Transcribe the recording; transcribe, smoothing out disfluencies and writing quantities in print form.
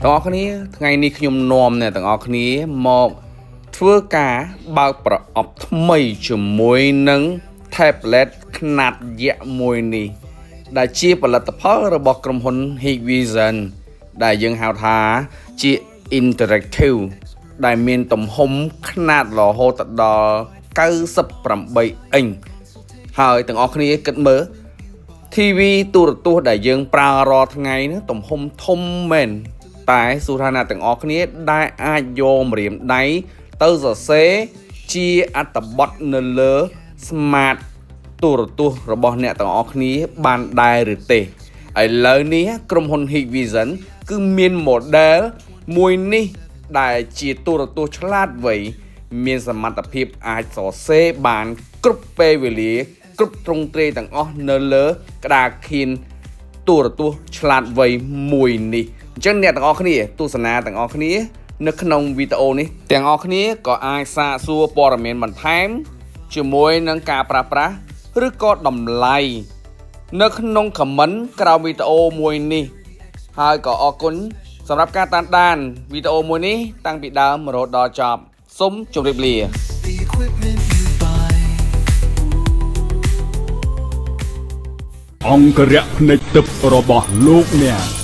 ទាំងអស់គ្នាថ្ងៃនេះខ្ញុំនាំអ្នកទាំងអស់គ្នាមកធ្វើការបើកប្រអប់ថ្មីជាមួយនឹង tablet ខ្នាតយក្សមួយនេះ ដែលជាផលិតផលរបស់ក្រុមហ៊ុន Hikvision ដែលយើងហៅថាជា interactive ដែលមានទំហំខ្នាតរហូតដល់98អ៊ីញហើយទាំងអស់គ្នាគិតមើល TV ទូរទស្សន៍ដែលយើងប្រើរាល់ថ្ងៃនេះទំហំធំមែនតែសួរថាអ្នកទាំងអស់គ្នាដែលអាចយកម្រាមដៃទៅសរសេរជាអត្ថបទនៅលើ Smart ទូរទស្សន៍របស់អ្នកទាំងអស់គ្នាបានដែរឬទេឥឡូវនេះក្រុមហ៊ុន Hikvision គឺមាន model មួយនេះដែលជាទូរទស្សន៍ឆ្លាតវៃមានសមត្ថភាពអាចសរសេរបានគ្រប់ពេលវេលា គ្រប់ទ្រង់ទ្រាយទាំងអស់នៅលើក្តារខៀនទូរទស្សន៍ឆ្លាតវៃមួយនេះអញ្ចឹងអ្នកទាំងអស់គ្នាទស្សនាទាំងអស់គ្នា នៅក្នុងវីដេអូនេះទាំងអស់គ្នាក៏អាចសាកសួរព័ត៌មានបន្ថែម ជាមួយនឹងការប្រើប្រាស់ឬក៏តម្លៃនៅក្នុង comment ក្រោមវីដេអូមួយនេះ ហើយក៏អរគុណសម្រាប់ការតាមដានវីដេអូមួយនេះតាំងពីដើមរហូតដល់ចប់សូមជម្រាបលា The equipment you buy. អង្គរៈភ្នែកទឹករបស់លោកអ្នក។